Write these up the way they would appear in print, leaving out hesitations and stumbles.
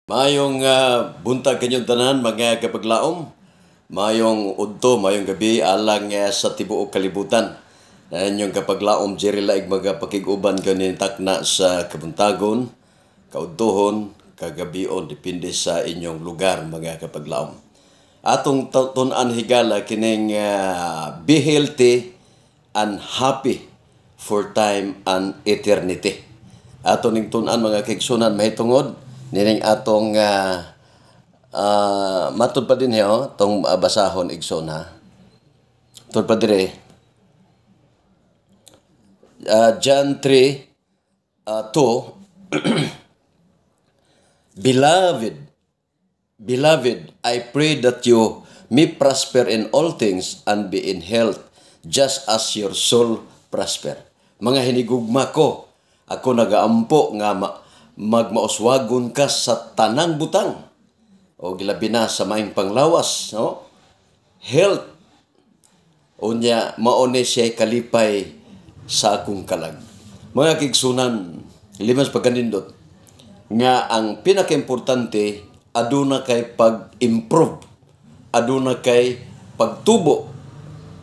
Maayong buntag kanyong tanan, mga kapaglaom. Maayong udto, maayong gabi alang sa tibuok kalibutan. Na inyong kapaglaom Jerry Laig magapakig-uban kanin takna sa kabuntagon, kaudtohon, kagabion, depende sa inyong lugar, mga kapaglaom. Atong tun-an, higala, kining be healthy and happy for time and eternity. Ato ning tun-an, mga kaigsunan, mahitungod nining atong matud pa din oh, tong basahon, igsoon, ha. Tud pa dire. John 3 2. Beloved, beloved, I pray that you may prosper in all things and be in health, just as your soul prosper. Mga hinigugma ko, ako nagaampo nga magmauswagon ka sa tanang butang o gilabi na sa maayong panglawas, no? Health. Unya mao ni siya kalipay sa akong kalag. Mga kaigsunan, limas pagkanindot nga ang pinakaimportante, aduna kay pag-improve, aduna kay pagtubo,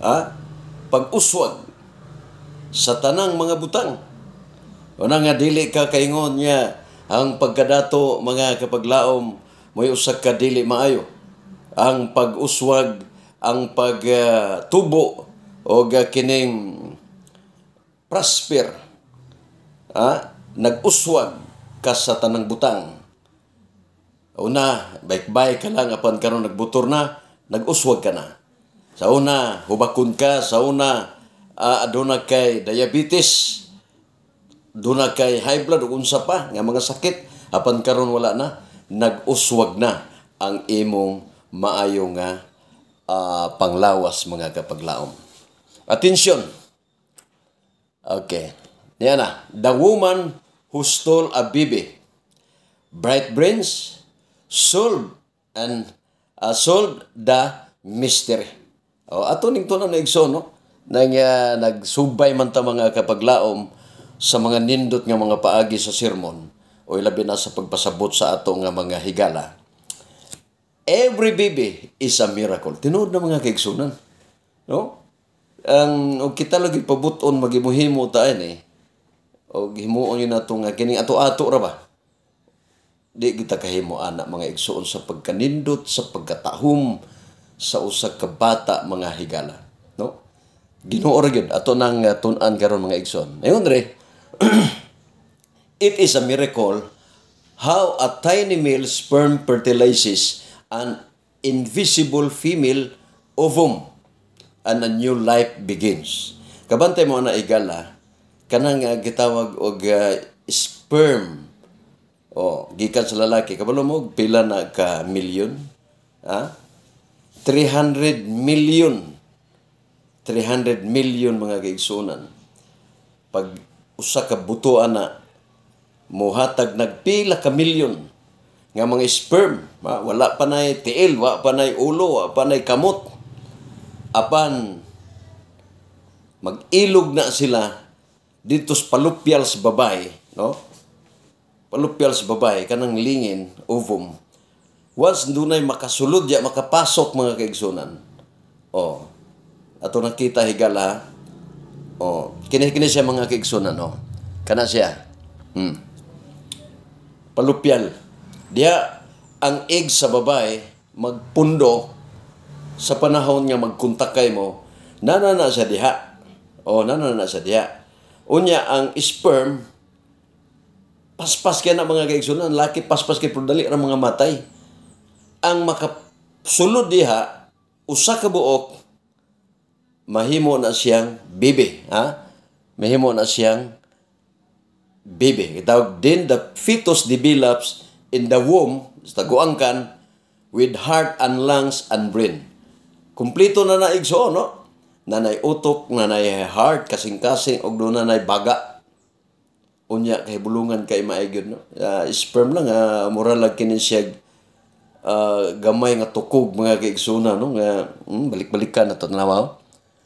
ha? Pag-uswag sa tanang mga butang. Una nga dili ka kaingon nga ang pagkadato, mga kapaglaom, mo'y usa ka dili maayo. Ang pag-uswag, ang pagtubo o kining prosper, ha? Nag-uswag ka sa tanang butang. Una, bike-bike ka lang, apan karon nagbutor na, nag-uswag ka na. Sa una, hubakon ka, sa una, aduna kay diabetes, duna kay high blood ug unsa pa nga mga sakit, apan karon wala na, nag-uswag na ang imong maayo nga panglawas, mga kapaglaom. Attention. Okay. Niya na. The woman who stole a baby. Bright brains solved and solved the mystery. O, ato ning tunan na, igsoon, no? Nang nagsubay man ta, mga kapaglaom, sa mga nindot nga mga paagi sa sermon o ilabi na sa pagpasabot sa ato nga mga higala. Every baby is a miracle. Tinuod na, mga kaigsunan. No? Ang og kita lagi pabuton magimuhimo ta ani. Og himuon yun nato nga kining ato-ato ra ba? Di kita kahimo ana, mga igsuon, sa pagkanindot, sa pagkatahum sa usa ka bata, mga higala, no? Ginoo ra gyud ato nang tun-an karon, mga igsoon. Ayon re. It is a miracle how a tiny male sperm fertilizes an invisible female ovum and a new life begins. Kabantay mo na, igala, kanang gitawag og sperm o gikan sa lalaki, kabalo mo og pila na ka milyon? Ha? 300 million. 300 million, mga kaigsunan. Pag usa ka buto ana muhatag nagpila ka milyon nga mga sperm, ha? Wala pa nay tiil, wa pa nay ulo, wa pa nay kamot, apan mag-ilog na sila dito sa fallopian sa babae, no? Fallopian sa babae, kanang lingin, ovum. Once dunay makasulod ya, makapasok, mga kaigsunan. Oh. Ato nakita, higala. Oh, kini kini siya, mga kaigsunan, oh. Kana siya. Fallopian. Diya ang egg sa babae magpundo sa panahon nga magkontakay mo, nana na siya diha. O, nana na siya diha. Unya, ang sperm, paspas kay na, mga kaigsunan, laki paspas kay pero dali ra mga matay. Ang makasulod diha, usa ka buok, mahimo na siyang baby. Ha? Mahimo na siyang baby. Itawag din, the fetus develops in the womb, sa taguangkan, with heart and lungs and brain. Kumplito na na, igsoon, no? Nanay utok, nanay heart, kasing-kasing, og doon nanay baga. Unya, kay bulungan kay maayod, no? Sperm lang, mura lang kini siya gamay nga tukog, mga kaigsunan, no? Nga, balik-balikan na to, nawaw.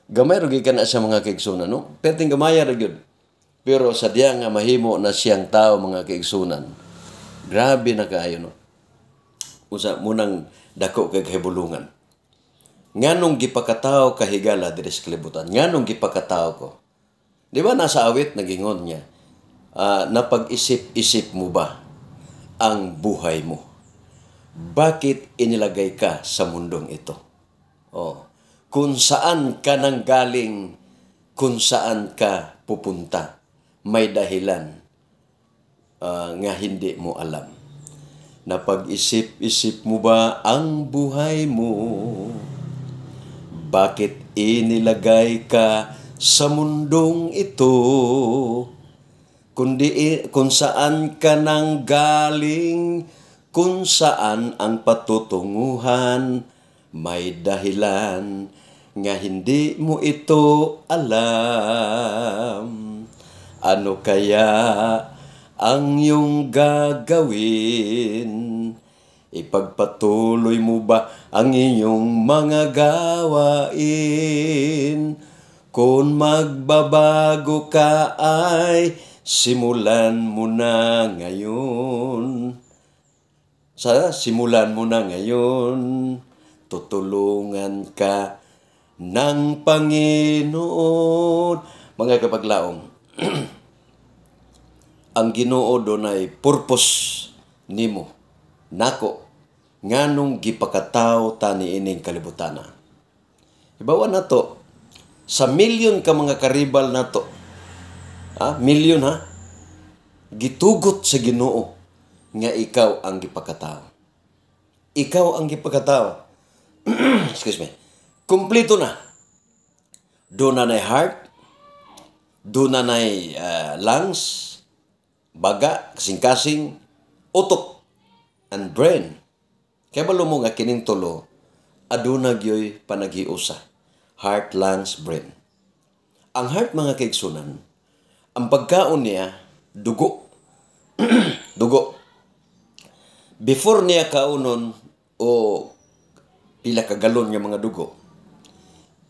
Gamay ra gyud na siya, mga kaigsunan, no? Perting gamaya ra gyud. Pero sa diya nga mahimo na siyang tao, mga kaigsunan. Grabe na kaayo, no? Usa munang dako kay kahibulungan. Nganong gipakatao ka, higala, diri sa kalibutan? Nganong gipakatao ko? Di ba nasa awit nagingon niya, napag-isip-isip mo ba ang buhay mo? Bakit inilagay ka sa mundong ito? Oh, kung saan ka nanggaling, kung saan ka pupunta, may dahilan nga hindi mo alam. Napag-isip-isip mo ba ang buhay mo? Bakit inilagay ka sa mundong ito? Kundi kung saan ka nanggaling, kung saan ang patutunguhan, may dahilan nga hindi mo ito alam. Ano kaya ang iyong gagawin? Ipagpatuloy mo ba ang iyong mga gawain? Kung magbabago ka ay simulan mo na ngayon. Sa simulan mo na ngayon, tutulungan ka ng Panginoon. Mga kapaglaom, ang Ginoo dunay purpose nimo nako nganong gipakatao ta niining kalibutana. Ibawan nato sa milyon ka mga karibal nato. Ha? Milyon ha? Gitugot sa Ginoo nga ikaw ang gipakatao. Ikaw ang gipakatao. Excuse me. Kumplito na. Duna na heart, duna na lungs, baga, kasing-kasing, utok, and brain. Kaya balo mo nga kining tulo, aduna gyoy panaghiusa. Heart, lungs, brain. Ang heart, mga kaigsunan, ang pagkaon niya, dugo. Dugo. Before niya kaunon o pila ka galon nga mga dugo,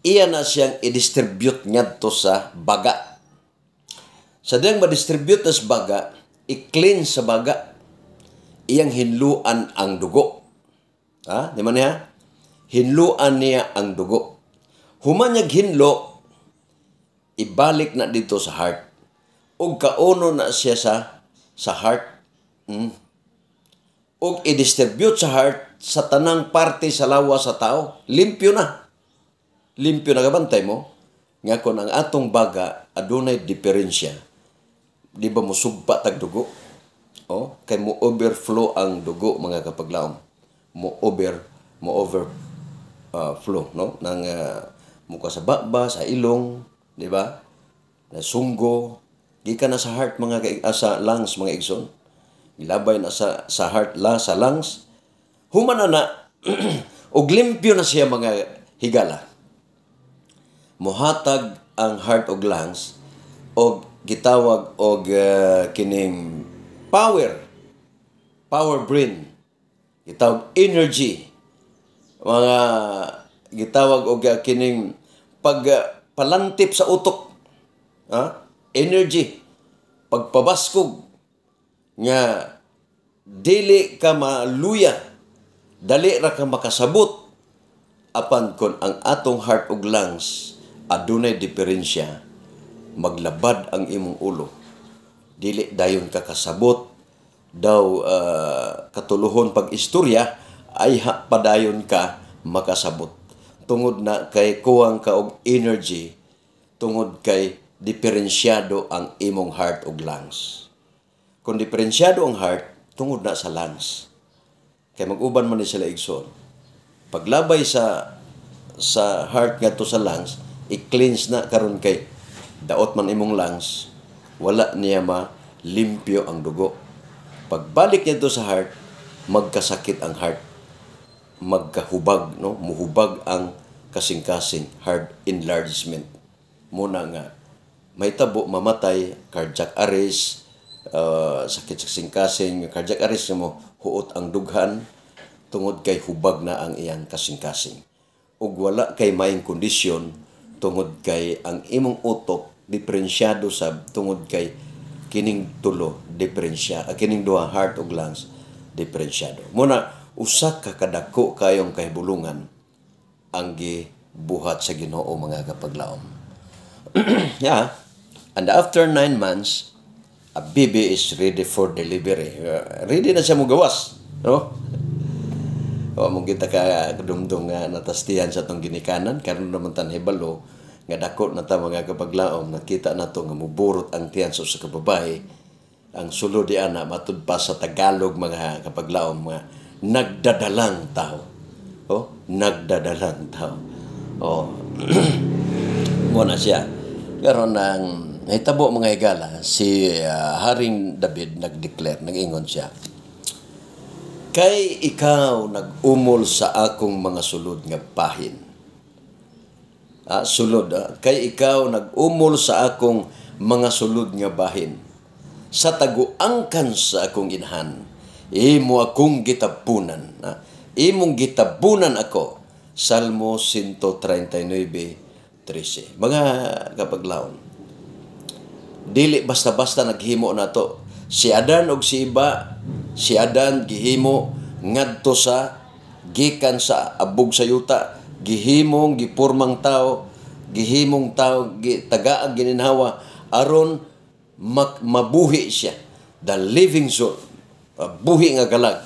iya na siyang i-distribute ngadto sa baga. Sa diyang ma-distribute sa baga, i-clean sa baga, iyang hinluan ang dugo. Ha? Di man niya? Hinluan niya ang dugo. Human niya hinlo, ibalik na dito sa heart. Ug kauno na siya sa heart. Ug i-distribute sa heart sa tanang parte sa lawas sa tao. Limpyo na. Limpyo na, kabantay mo. Nga kung ang atong baga adunay diferensya, di ba musugpa tag dugo? Oh, kay mo overflow ang dugo, mga kapaglaom. Mo over flow, no? Nang muka sa baba, sa ilong, di ba? Nasunggo, gikan na sa heart mga sa lungs, mga igsoon. Gilabay na sa heart la sa lungs. Human na na og limpyo na siya, mga higala. Mohatag ang heart og lungs og gitawag og kining power power brain, gitawag energy, mga gitawag og kining pag palantip sa utok, ha? Energy, pagpabaskog nga dili ka maluya, dali ra ka makasabot. Apan kon ang atong heart ug lungs adunay diferensya, maglabad ang imong ulo, dili dayon ka kasabot daw katuluhon pag istorya ay ha, padayon ka makasabot tungod na kay kuwang ka og energy, tungod kay diferensyado ang imong heart ug lungs. Kung diferensyado ang heart, tungod na sa lungs, kay mag-uban man ni sila, igsoon. Paglabay sa heart ngadto sa lungs, i-cleanse na karon kay daot man imong lungs, wala niya ma limpyo ang dugo. Pagbalik niya sa heart, magkasakit ang heart, magkahubag, no? Muhubag ang kasing-kasing, heart enlargement. Muna nga may tabo, mamatay, cardiac arrest, sakit sa kasing-kasing, cardiac arrest mo huot ang dughan tungod kay hubag na ang iyang kasing-kasing. Ug wala kay maing kondisyon tungod kay ang imong utok diferensyado sab, tungod kay kining tulo diferensya, kining duha, heart ug lungs, diferensyado. Muna Usa ka kadako kayong kahibulungan ang gibuhat sa Ginoo, mga kapaglaom. Yeah. And after 9 months, a baby is ready for delivery. Ready na siya mugawas. No? Wa mo kita ka kadumdum nga natastihan sa atong ginikanan. Karon naman tan hibalo nga dako na ta, mga kapaglaom, nakita nato nga muburot ang tiyan sa usa ka babae. Ang sulod di ana, matud pa sa Tagalog, mga kapaglaom, mga nagdadalang tao. Oh, nagdadalang tao. Oh, mo na siya. Karon ang nahitabo, mga higala, si Haring David nagdeclare, nag-ingon siya, "Kay ikaw nag-umol sa akong mga sulod nga bahin." Ah, sulod, ah. "Kay ikaw nag-umol sa akong mga sulod nga bahin. Sa taguangkan sa akong inahan, imo akong gitabunan." Ah, imong gitabunan ako. Salmo 139:13. Mga kapaglaom, dili basta-basta naghimo nato. Si Adan og si Eva, si Adan gihimo ngadto sa gikan sa abog sa yuta, gihimong gipurmang tao, gihimong tao, tagaag gininhawa aron mabuhi siya. The living soul, buhi nga kalag.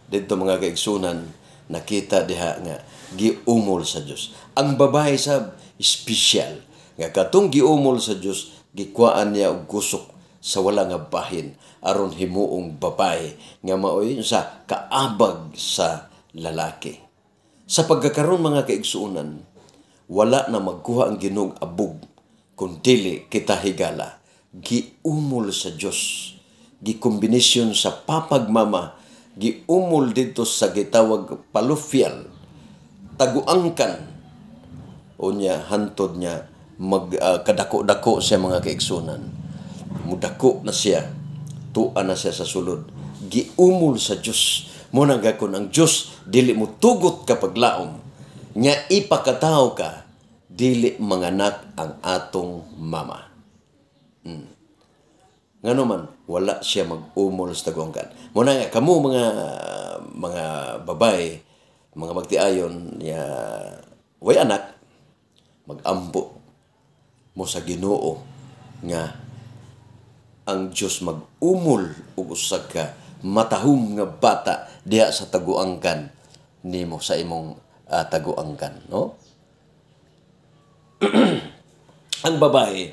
Dito, mga kaigsunan, nakita diha nga giumol sa Dios. Ang babae sab espesyal nga katong giumol sa Dios, gikuhaan niya og kusok sa wala nga bahin aron himuong babae nga maoy sa kaabag sa lalaki. Sa pagkakaroon, mga kaigsuonan, wala na magkuha ang Ginoong abog kung dili kita, higala, giumol sa Dios, gikombinasyon sa papag mama, giumol dito sa gitawag fallopian, taguangkan. Unya hantod niya mag kadako-dako siya, mga kaigsunan, mudako na siya, tua na siya sa sulod, giumol sa Dios. Mo na gakon ang Dios dili mo tugot, kapaglaom, nga ipakataw ka dili manganak ang atong mama. Ngano man wala siya mag-umol sa taguangkan. Mo na nga kamo mga babae, mga magtiayon ya way anak, magampo mo sa Ginoo nga ang Dios mag-umol og usa ka matahom nga bata diha sa taguangkan nimo, sa imong taguangkan, no? Ang babae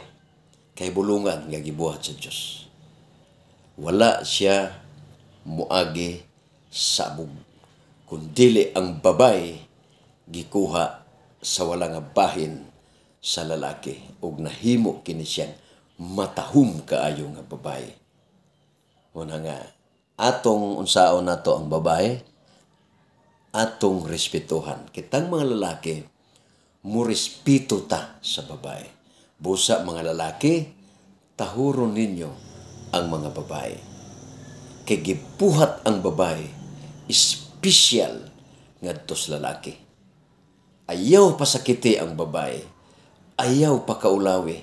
kay bulungan nga gibuhat sa Dios. Wala siya muagi sa abog kun dili ang babae gikuha sa wala nga bahin sa lalaki ug nahimo kini siyang matahom kaayo nga babae. Una nga atong unsaon nato ang babae, atong respetuhan. Kitang mga lalaki, mo respeto ta sa babae. Busa mga lalaki, tahuron ninyo ang mga babae. Kay gibuhat ang babae espesyal ngadto sa lalaki. Ayaw pasakiti ang babae. Ayaw pakaulawi.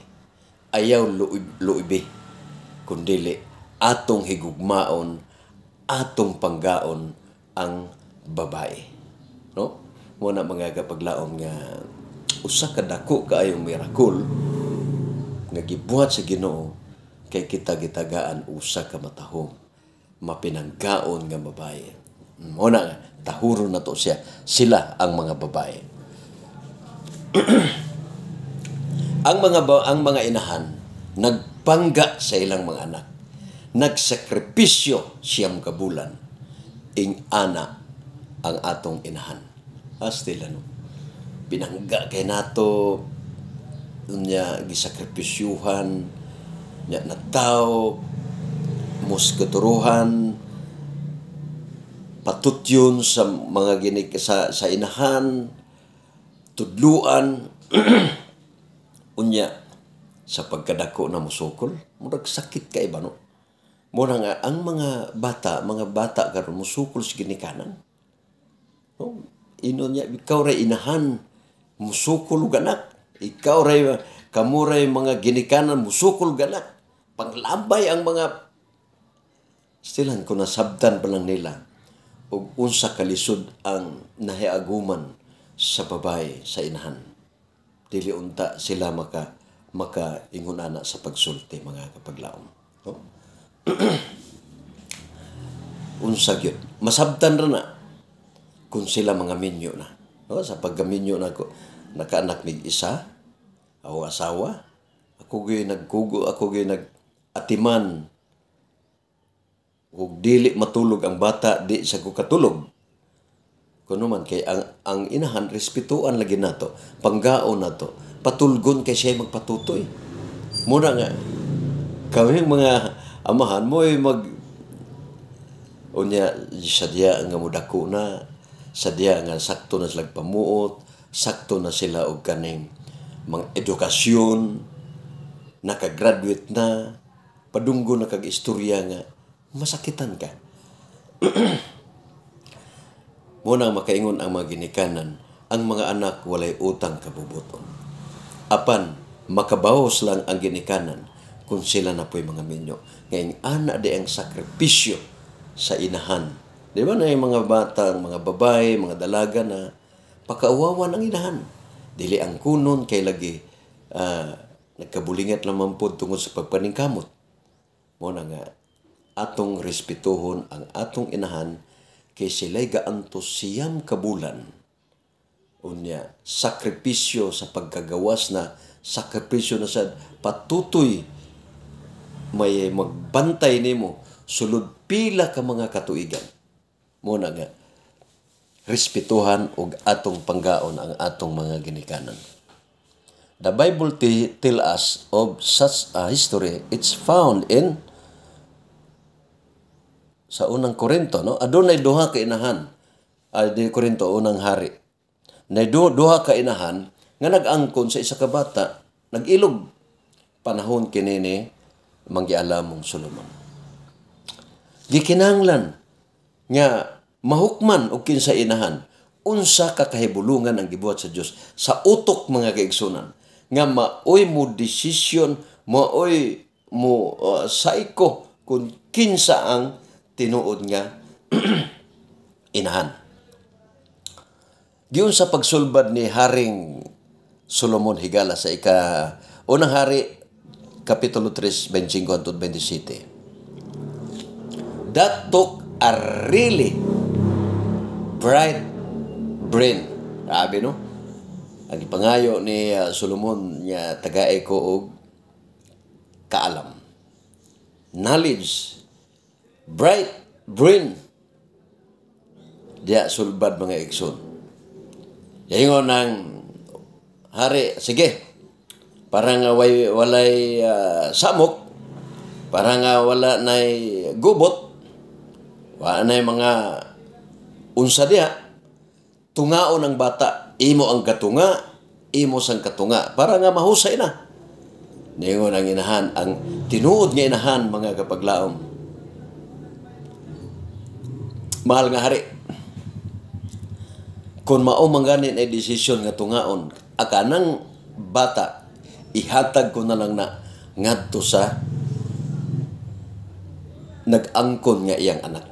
Ayaw luibi. Kundili atong higugmaon, atong panggaon ang babae. No? Mo na, mga kapaglaom, nga usa ka dako kaayong miracle nga gibuhat sa Ginoo kay kita gitagaan usa ka matahom, mapinanggaon nga babae. Mo na nga tahuron nato siya, sila ang mga babae. Ang mga inahan nagpangga sa ilang mga anak. Nagsakripisyo 9 ka bulan. Ing ana ang atong inahan. Astila, no. Pinangga kay nato nya, gisakripisyuhan nya, nataw muskuturuhan, patutyon sa mga ginik sa inahan, tudluan. Unya sa pagkadako na musukol, murag sakit kay ba, no? Mo na nga ang mga bata karon musukol sa ginikanan, no? Inon niya, ikaw ray inahan, musukol og anak. Ikaw ray, kamo ray mga ginikanan, musukol og anak. Panglabay ang mga stilan ko, nasabtan pa lang nila. Ug unsa kalisod ang nahiaguman sa babae sa inahan. Dili unta sila maka ingon ana sa pagsulti, mga kapaglaom. No? Unsa gyud masabtan ra na kung sila mga minyo na. No? Sa pagkaminyo na ko, nakaanak mig isa, ako asawa, ako gyud nagkugo, ako gyud nag-atiman ug dili matulog ang bata, di sa ko katulog. Kuno man kay ang inahan, respetuan lagi nato, panggaon nato, patulgon kay siya magpatutoy. Muna nga kami mga amahan mo ay mag unya sadya nga mudako na, sadya nga sakto na sila pamuot, sakto na sila og kaning mga edukasyon, nakagraduate na, padunggo na kag istorya nga masakitan ka. Muna makaingon ang mga ginikanan, ang mga anak walay utang kabubuton. Apan makabawas lang ang ginikanan kung sila na po'y mga minyo. Ngayon, ana di ang sakripisyo sa inahan. Di ba na yung mga bata, mga babae, mga dalaga na pakaawawan ang inahan. Dili ang kunon kay lagi nagkabulingat lamang po tungod sa pagpaningkamot. Muna nga, atong respetuhon ang atong inahan kay sila'y gaantos 9 ka bulan. Unya, sakripisyo sa pagkagawas na, sakripisyo na sa patutoy, may magbantay nimo sulod pila ka mga katuigan. Muna nga, respetuhan og atong panggaon ang atong mga ginikanan. The Bible tell us of such a history. It's found in sa Unang Korinto, no? Adunay duha ka inahan. Ay, di Korinto, Unang Hari. Nay duha ka inahan nga nag-angkon sa isa ka bata, nag-ilog. Panahon kini ni manggialamong Solomon. Gikinahanglan nga mahukman og kinsa inahan. Unsa ka kahibulungan ang gibuhat sa Dios sa utok, mga kaigsunan, nga maoy mo desisyon, maoy mo saiko kung kinsa ang tinuod nga inahan. Giun sa pagsulbad ni Haring Solomon, higala, sa ika Unang Hari kapitulo 3 25 hangtod 27. That took a really bright brain. Grabe, no? Ang ipangayo ni Solomon niya, tagae ko og kaalam. Knowledge. Bright brain. Diya sulbad, mga igsoon. Ingon ng hari, sige, para nga walay samok, para nga wala nay gubot, wala nay mga unsa diha, tungaon ang bata, imo ang katunga, imo sang katunga, para nga mahusay na. Ningon ang inahan, ang tinuod nga inahan, mga kapaglaom, "Mahal nga hari, kung mao man gani ay desisyon nga tungaon, akanang bata, ihatag ko na lang na ngadto sa nag-angkon nga iyang anak."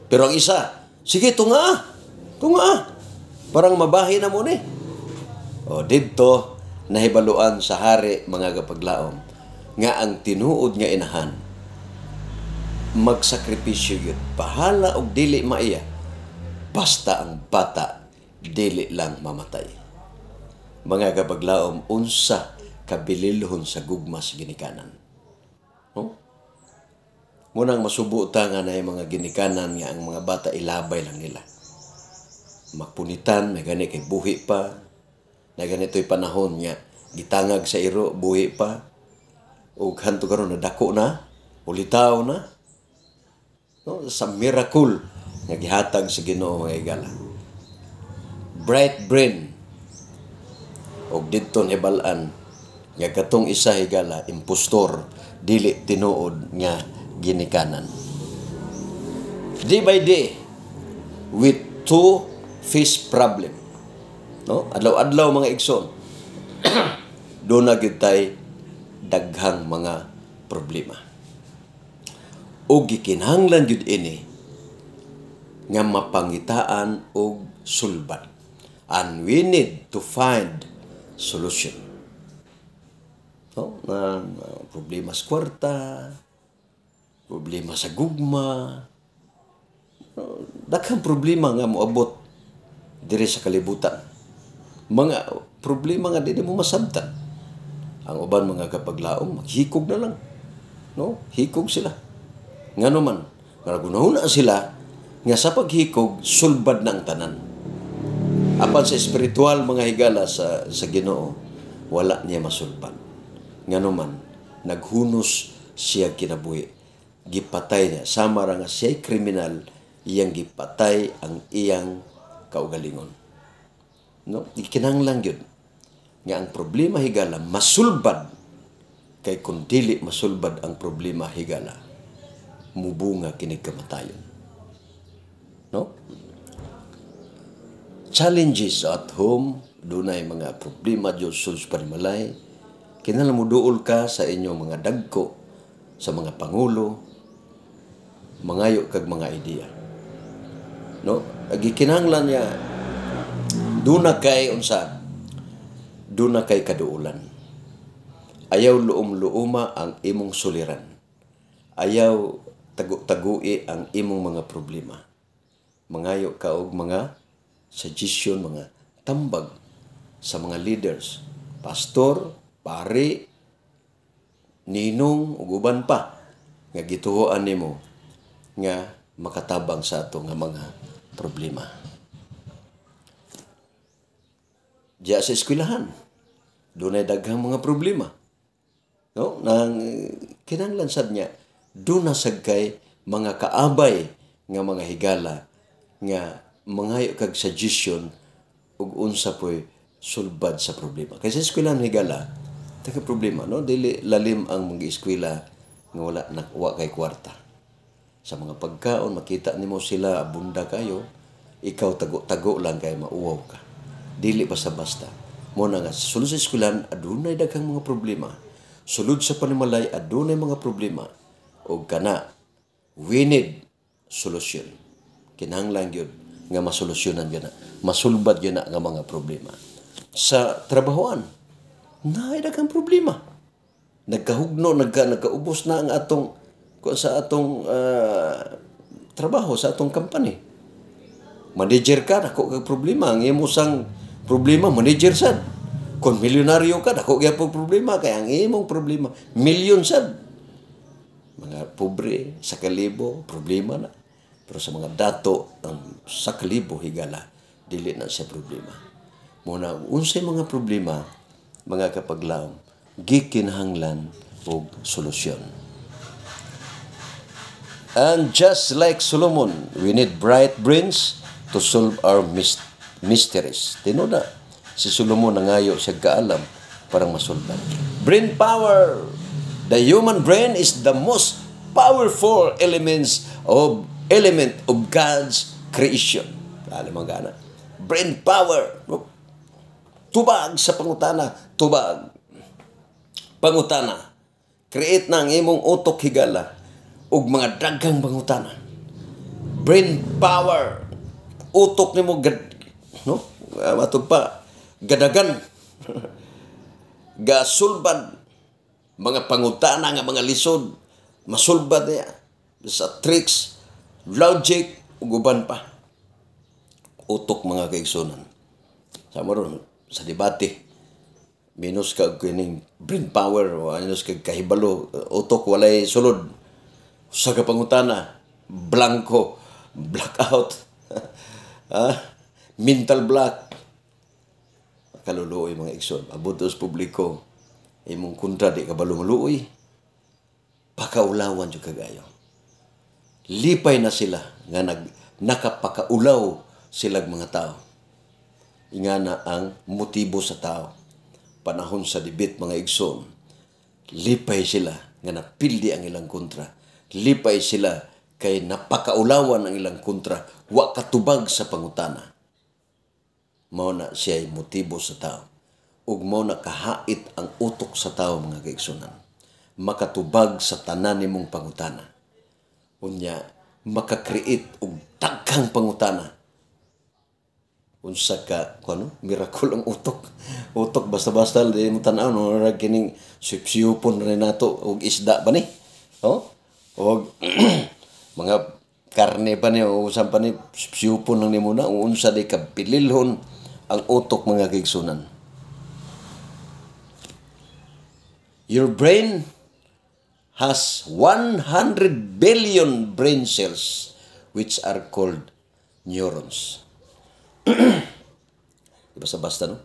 Pero ang isa, "Sige, tunga, tunga. Parang mabahi na mo ni." O, didto, nahibaluan sa hari, mga kapaglaom, nga ang tinuod nga inahan, magsakripisyo yun. Bahala og dili maiya, basta ang bata dili lang mamatay. Mga kapaglaom, unsa kabililhon sa gugma sa ginikanan. No? Munang masubo ta nga na mga ginikanan nga ang mga bata ilabay lang nila. Magpunitan, may gani kay buhi pa. Na ganito'y panahon nga gitangag sa iro, buhi pa. Ug hanto karon nadako na, ulitaw na. No? Sa miracle nga gihatag sa Ginoo, mga igala. Bright brain. Og didto nahibal-an nga katong isa, higala, impostor, dili tinuod nga ginikanan. Day by day with two face problem. No? Adlaw-adlaw, mga igsoon, doon na gyud tay daghang mga problema. O gikinahanglan gyud ini nga mapangitaan og sulbad. And we need to find solution. No? Na, problema sa kwarta, problema sa gugma, no, daghang problema nga moabot diri sa kalibutan. Mga problema nga dili mo masabtan. Ang uban, mga kapaglaom, maghikog na lang. No? Hikog sila. Ngano man, nga gunahuna sila nga sa paghikog sulbad na ang tanan. Apan sa espiritual, mga higala sa Ginoo, wala niya masulbad. Ngano man, naghunos siya kinabuhi. Gipatay niya. Sama ra nga siya'y kriminal, iyang gipatay ang iyang kaugalingon. No? Ikinahanglan gyud nga ang problema, higala, masulbad, kay kung dili masulbad ang problema, higala, mubunga kinig kamatayon. No? Challenges at home, dunay mga problema Diyos sulod sa panimalay, kinahanglan mo duol ka sa inyong mga dagko, sa mga pangulo, mangayo kag mga idea. No? Gikinahanglan niya duna kay unsa? Duna kay kaduulan. Ayaw luom-luoma ang imong suliran. Ayaw tagu-tagui ang imong mga problema. Mangayo ka og mga suggestion, mga tambag sa mga leaders, pastor, pari, ninong ug uban pa nga gituoan nimo nga makatabang sa ato nga mga problema. Diya sa eskwelahan, dunay daghang mga problema. No? Nang kinahanglan sad niya, duna sad kay mga kaabay nga mga higala nga mangayo kag suggestion ug unsa po'y sulbad sa problema. Kay sa eskwelahan, higala, taga problema, no? Dili lalim ang mga eskwela nga wala na wa kay kwarta. Sa mga pagkaon, makita nimo sila abunda kayo, ikaw tago-tago lang kay mauwaw ka. Dili basta-basta. Mo na nga sulod sa eskwelahan adunay daghang mga problema. Sulod sa panimalay adunay mga problema. Og kana, we need solution. Kinahanglan gyud nga masolusyonan gyud na, masulbad gyud na nga mga problema. Sa trabahoan, naay daghang problema. Nagkahugno, nagkaubos na ang atong sa atong trabaho sa atong company. Manager ka, dako kag problema. Ang imo sang problema, manager sad. Kung milyonaryo ka, dako gyapon problema kay ang imong problema milyon sad. Mga pobre sa kalibo, problema na. Pero sa mga dato, ang sa kalibo, higala, dili na siya problema. Muna, unsay mga problema, mga kapaglaom, gikinahanglan og solusyon. And just like Solomon, we need bright brains to solve our mysteries. Tinuod, si Solomon nangayo siya kaalam parang masulban. Brain power. The human brain is the most powerful elements of element of God's creation. Alam mo gana. Brain power. Tubag sa pangutana, tubag. Pangutana. Create na ang imong utok, higala, ug mga daghang pangutana. Brain power. Utok nimo gad, no? Matug pa gadagan. Gasulbad mga pangutana nga mga lisod, masulbad niya sa tricks, logic ug uban pa. Utok, mga kaigsunan. Sa ron sa debate, minus ka kining brain power o minus kag kahibalo, utok walay sulod sa kapangutana, blanco, blackout, ah, mental block. Kaluluoy, mga igsoon. Abot sa publiko, imong kontra di kabalo maluoy, pakaulawan jud kagayo. Lipay na sila nga nakapakaulaw silag mga tao. Ingana ang motibo sa tao panahon sa debate, mga igsoon. Lipay sila nga napildi ang ilang kontra. Lipay sila kay napakaulawan ang ilang kontra, wa katubag sa pangutana. Mao na siya motibo sa tao ug mao na kahait ang utok sa tao, mga kaigsunan, makatubag sa tanan nimong pangutana, unya maka-create og Daghang pangutana. Unsa ka kuno miracle ang utok. Utok basta-basta di mo tan-aw, no, ra kining sipsipon rin nato og isda ba ni? Oh? Og mga karne pa ni o usan pa ni, sipsipon lang nimo na. Unsa di ka bililhon ang utok, mga kaigsunan. Your brain has 100 billion brain cells which are called neurons. Di basta-basta, no?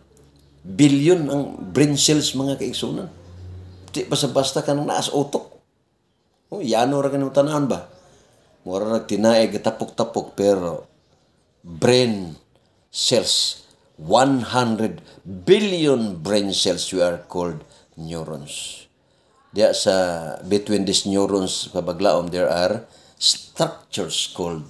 Billion ang brain cells, mga kaigsunan. Di basta-basta ka nang naas utok. Oh, yano ra kanimo tan-awon ba? Mura ra tinae gatapok-tapok, pero brain cells, 100 billion brain cells, we are called neurons. Diya sa between these neurons, pabaglaom, there are structures called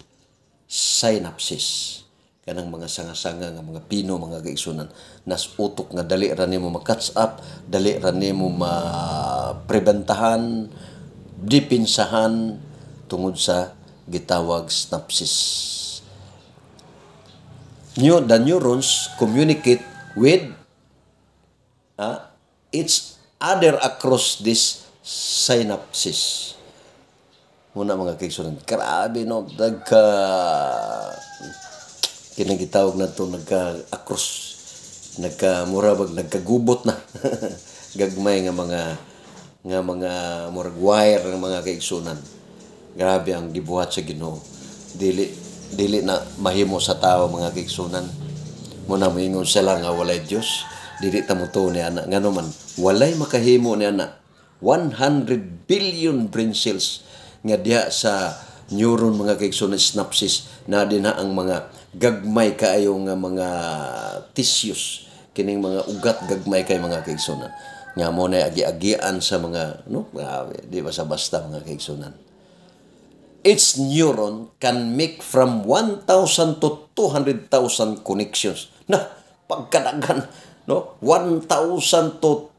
synapses, kanang mga sanga-sanga nga mga pino, mga kaigsunan, nas utok nga dali ra nimo ma-catch up, dali ra nimo ma-preventahan, dipinsahan tungod sa gitawag synapses. New the neurons communicate with each other across this synapses muna, mga kaigsunan. Grabe, no? Nagka kinang gitawag na to, nagka across, nagka mura bag nagkagubot na gagmay nga mga murag wire ng mga kaigsunan. Grabe ang gibuhat sa Ginoo, dili dili na mahimo sa tao, mga kaigsunan. Muna moingon sila nga walay Dios, dili ta motuo ni ana, ngano man walay makahimo ni ana. 100 billion brain cells nga diha sa neuron, mga kaigsunan, synapses na din na ang mga gagmay kaayo nga mga tissues, kining mga ugat gagmay kay, mga kaigsunan, nga mo na agi-agian sa mga, no? Grabe, di ba sa basta, mga kaigsunan? Each neuron can make from 1,000 to 200,000 connections na pagkadaghan, no? 1,000 to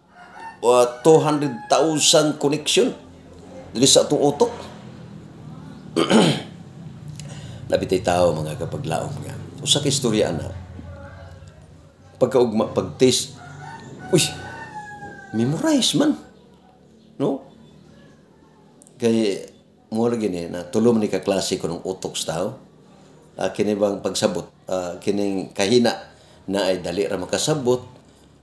200,000 connection dili sa atong utok. Nabitay tao, mga kapaglaom, nga usa ka istorya na pagkaugma, pag-test, uy, memorize man, no? Kay mo lagi ni na tulom ni ka klase ko ng utok sa tao. Kini bang pagsabot, kining kahina na ay dali ra makasabot,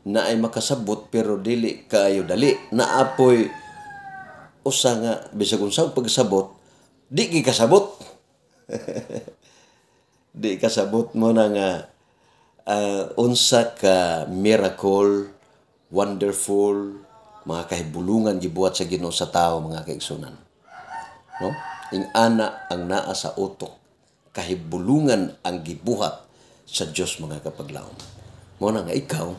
na ay makasabot pero dili kaayo dali, naapoy usa nga bisag unsa pagsabot di gi kasabot, di kasabot mo na nga unsa ka miracle, wonderful mga kahibulungan gibuhat sa Ginoo sa tao, mga kaigsunan, no? Ing ana ang naa sa utok, kahibulungan ang gibuhat sa Dios, mga kapaglaom. Mo na nga ikaw,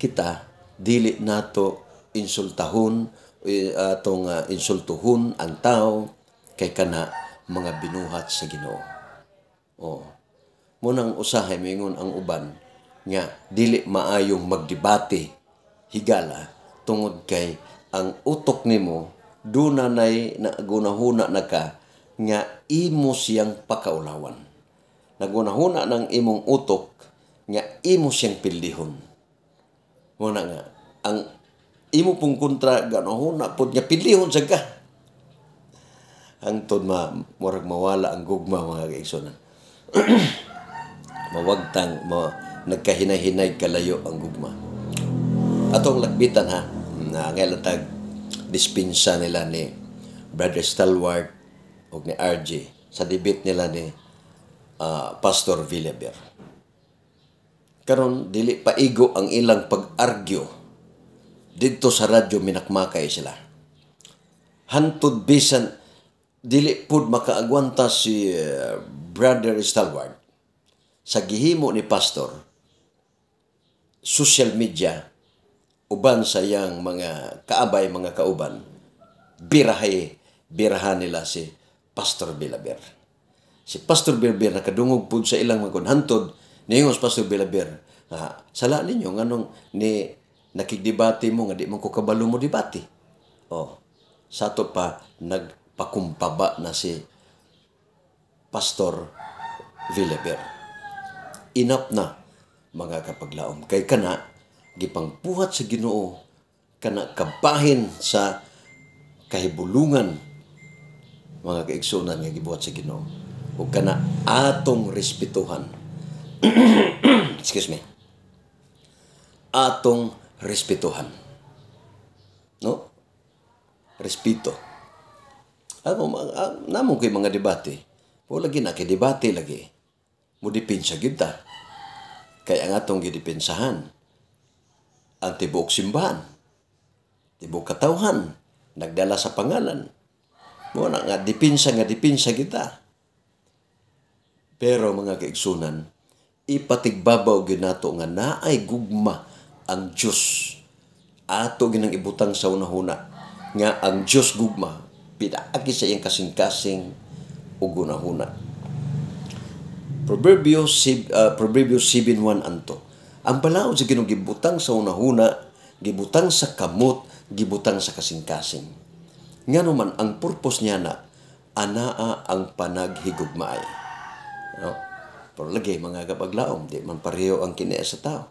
kita, dili nato insultahon, atong insultuhon ang tao kay kana mga binuhat sa Ginoo. Oh. Mo nang usahay moingon ang uban nga dili maayong magdebate higala tungod kay ang utok nimo duna nay nagunahuna na ka nga imo siyang pakaulawan. Nagunahuna ng imong utok nga imo siyang pildihon. Muna nga ang imo pong kontra ganahuna pod nga pildihon sa ka. Hangtod ma murag mawala ang gugma, mga kaigsunan. Mawagtang ma, nagkahinay-hinay kalayo ang gugma. Atong lakbitan ha, na ngayon tag dispensa nila ni Brother Stalwart o ni RJ sa debate nila ni Pastor Villaber. Karon dili paigo ang ilang pag-argue didto sa radyo, minakmakay sila. Hantod bisan dili pud makaagwanta si Brother Stalwart sa gihimo ni Pastor, social media uban sa iyang mga kaabay, mga kauban, birahay birahan nila si Pastor Villaber. Si Pastor Villaber nakadungog pud sa ilang mga hantod niingon si Pastor Villaber nga sala ninyo, nganong ni nakigdebate mo nga di man ko kabalo mo debate. Oh, sato pa nagpakumbaba na si Pastor. Villaver. Enough na, mga kapaglaom, kay kana gipangbuhat sa Ginoo kana kabahin sa kahibulungan, mga kaigsunan, nga gibuhat sa Ginoo ug kana atong respetuhan. Excuse me. Atong respetuhan, no? Respeto. Ako namo kay mga debate. O lagi na kay debate lagi. Mo depensa gyud ta. Kay ang atong gidepensahan ang tibuok simbahan, tibuok katawhan, nagdala sa pangalan. Mo na nga depensa kita. Pero, mga kaigsunan, ipatigbabaw gyud nato nga naay gugma ang Dios. Ato ginang ibutang sa unahuna nga ang Dios gugma pinaagi sa iyang kasing-kasing ug hunahuna. Proverbio 7:1 anto. Ang balaod sa Ginoo gibutang sa hunahuna, gibutang sa kamot, gibutang sa kasing-kasing. Ngano man ang purpose niya na anaa ang panaghigugmaay. No? Pero lagi, mga kapaglaom, di man pareho ang kini sa tao.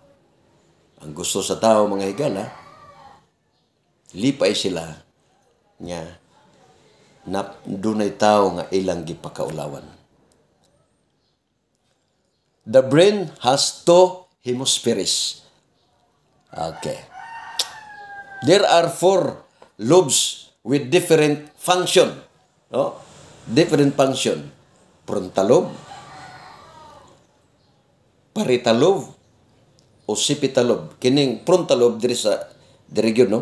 Ang gusto sa tao, mga higala, lipay sila nga na dunay tao nga ilang gipakaulawan. The brain has two hemispheres. Okay. There are four lobes with different function. No? Different function. Frontal lobe, parietal lobe, occipital lobe. Kining frontal lobe diri sa diri gyud, no?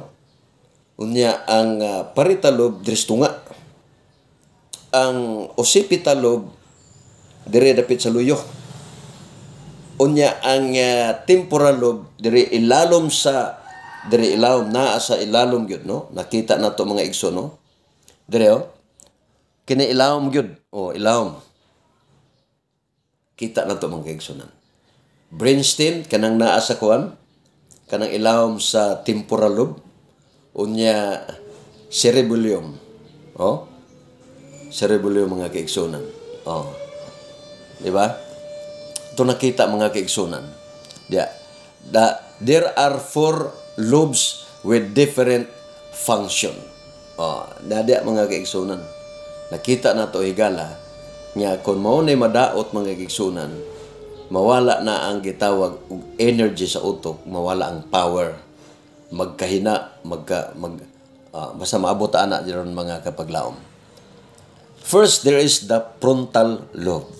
Unya ang parietal lobe diri sa tunga. Ang occipital lobe diri dapit sa luyo. Unya ang temporal lobe diri ilalom sa diri ilalom, naa sa ilalom gyud, no? Nakita nato, mga igso, no? Diri oh. Kini ilawom gyud. Oh, ilawom. Kita nato, mga kaigsunan. Brainstem kanang naa sa kuan, kanang ilawom sa temporal lobe. Unya cerebellum. Oh. Cerebellum, mga kaigsunan. Oh. Di ba? Ito nakita, mga kaigsunan. Yeah. There are four lobes with different function. Oh, nadya, mga kaigsunan. Nakita na to, higala, nga kung mao na madaot, mga kaigsunan, mawala na ang gitawag og energy sa utok, mawala ang power, magkahina, magka mag basta maabot ana diron, mga kapaglaom. First, there is the frontal lobe.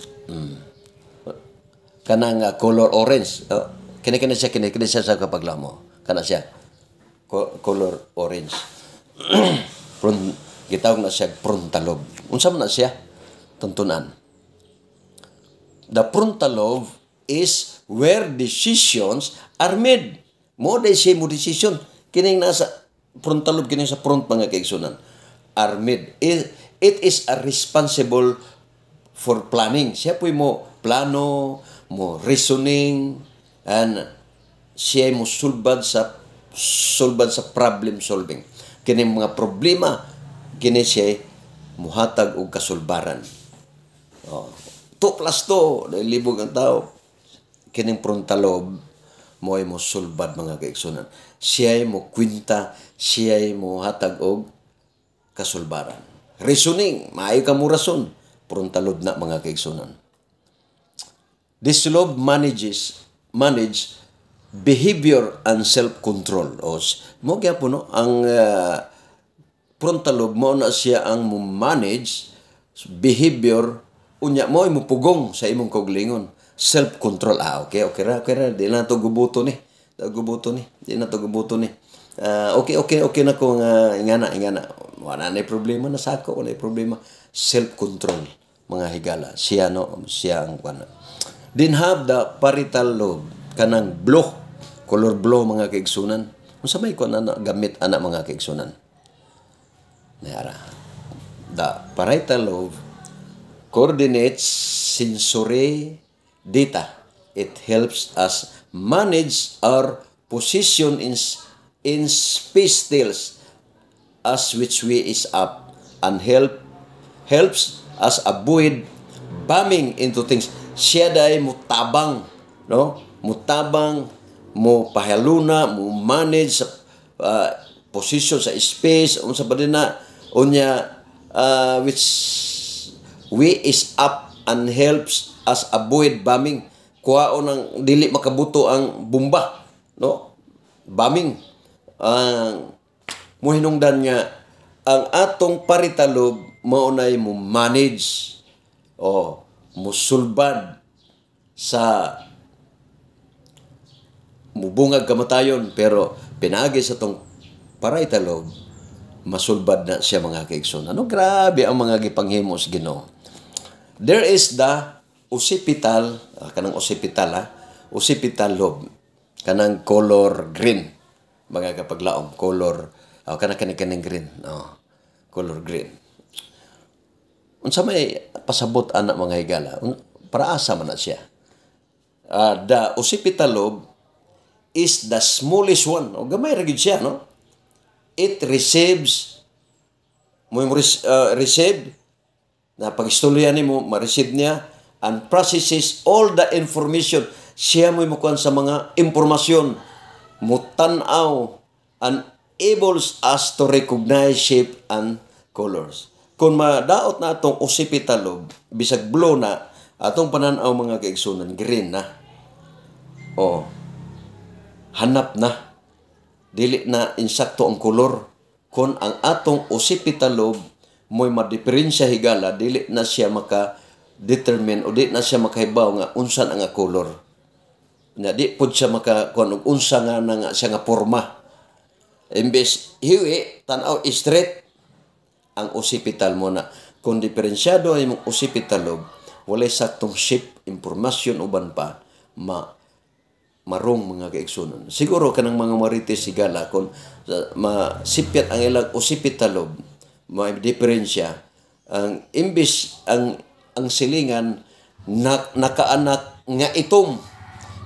Kanang color orange. Oh, kini kini siya, kini kini siya sa kapaglaom mo. Kana siya. Color orange. Gitawag na siya frontal lobe. Unsa man na siya? Tuntunan. The frontal lobe is where decisions are made. Mo day siya mo decision. Kining nasa frontal lobe, kining sa front, mga kaigsunan, are made. It is a responsible for planning. Siya po'y mo plano, mo reasoning, and siya mo sulbad sa problem solving. Kining mga problema, kini siya muhatag og kasulbaran. Oh. 2 plus 2, dahil libog ang tao. Kining frontal lobe, mo ay mo sulbad, mga kaigsunan. Siya ay mo kwinta, siya ay mo hatag og kasulbaran. Reasoning, maayo ka mo rason. Frontal lobe na, mga kaigsunan. This lobe manage behavior and self-control. O, mo gyapon, no, ang frontal lobe mo na siya ang mo manage behavior, unya mo ay mupugong sa imong kaugalingon, self-control. Ah, okay, okay ra, okay ra, di na to gubuto ni, gubuto ni, di na to gubuto ni. Ah, okay na ko nga ingana ingana, wala na problema na sako, wala problema. Self-control, mga higala, siya, no, siya ang kuan. Then have the parietal lobe, kanang blue, color blue, mga kaigsunan. Unsa may kuan ana, gamit ana, mga kaigsunan? Nayara. The parietal lobe coordinates sensory data. It helps us manage our position in space, tells us which way is up, and helps us avoid bumping into things. Siya day mutabang, no? Mutabang, mo pahaluna, mo manage sa position sa space, unsa pa din na unya, which we is up and helps us avoid bombing. Kuhaon ang dili makabuto ang bomba, no? Bombing. Ang muhinungdan nga ang atong parietal lobe mao nay mo manage o musulbad sa mubungag kamatayon, pero pinaagi sa tong parietal lobe masulbad na siya, mga kaigsoon. Ano, grabe ang mga gipanghimo sa Ginoo. There is the occipital, kanang occipital ha, occipital lobe. Kanang color green. Mga kapaglaom, color kanang kaning kaning green, oh, color green. Unsa may pasabot ana, mga higala? Para asa man na siya? The occipital lobe is the smallest one. O gamay ra gyud siya, no? It receives mo receive na pag-istorya nimo, ma-receive niya and processes all the information. Siya mo mukuan sa mga impormasyon, mutan-aw and enables us to recognize shape and colors. Kung madaot na atong occipital lobe, bisag blue na atong pananaw, mga kaigsunan, green na o hanap na, dili na insakto ang kolor. Kung ang atong occipital lobe mo'y madiferensya, higala, dili na siya maka determine o di na siya makahibaw nga unsa ang kolor na, di pud siya maka kuan og unsa nga na nga siya nga porma. Imbes hiwi, tan-aw straight ang occipital mo na. Kung diferensyado ang imong occipital lobe, walay saktong shape, impormasyon, uban pa ma marong, mga kaigsunan. Siguro kanang mga marites, higala, kung masipyat ang ilang occipital lobe, may diferensya ang imbis ang silingan na, nakaanak nga itom,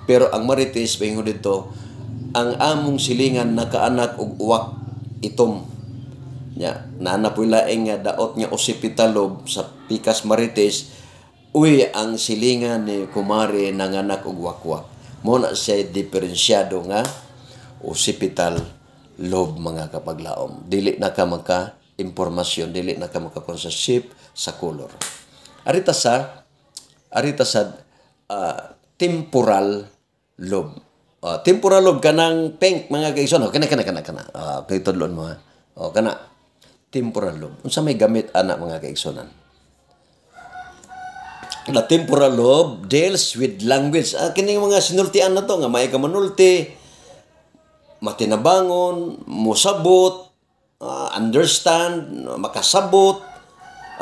pero ang marites paingon dito, "Ang among silingan nakaanak og uwak itom." Nya naa na po'y laing nga daot nga occipital lobe sa pikas marites, "Uy, ang silingan ni kumare nanganak og wakwak." Mo na siya diferensyado nga occipital lobe, mga kapaglaom. Dili na ka maka impormasyon, dili na ka makakuan sa shape, sa color. Arita sa temporal lobe. Temporal lobe, kanang pink, mga kaigsoon. Oh, kana kana kana kana. Kay tudlon mo ha. Oh, kana temporal lobe. Unsa may gamit ana, mga kaigsonan? The temporal lobe deals with language. Kining mga sinultian na to nga may ka manulti, matinabangon, musabot, understand, makasabot,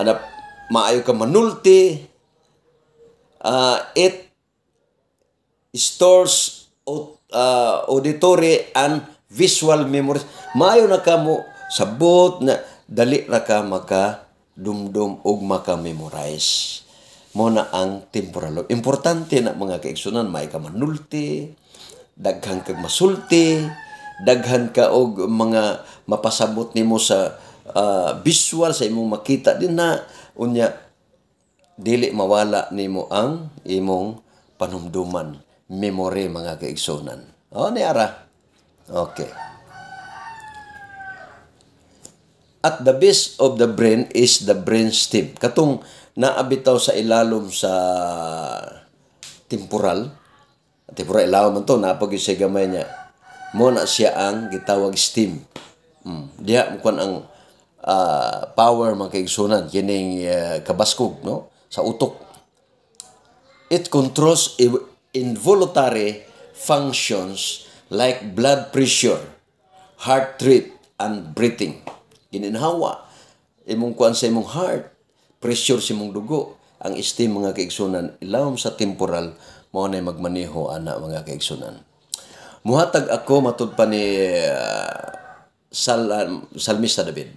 ana maayo ka manulti. It stores auditory and visual memories. Maayo na ka mo sabot na, dali ra ka maka dumdum og maka-memorize. Mo na ang temporal lobe. Importante na, mga kaigsunan, may ka manulti, daghan kag masulti, daghan ka og mga mapasabot nimo sa visual, sa imong makita din na unya dili mawala nimo ang imong panumduman, memory, mga kaigsunan. Oh, ni ara. Okay. At the base of the brain is the brain stem. Katong naabitaw sa ilalom sa temporal. Temporal ilawom man to, napag siya gamay niya. Mo na siya ang gitawag stem. Diha mo ang power, mga kaigsunan, kining kabaskog, no, sa utok. It controls involuntary functions like blood pressure, heart rate, and breathing. Gininhawa imong kuan sa imong heart, pressure sa imong dugo. Ang stem, mga kaigsunan, ilawom sa temporal, mao na magmaneho ana, mga kaigsunan. Muhatag ako matud pa ni Salmista David.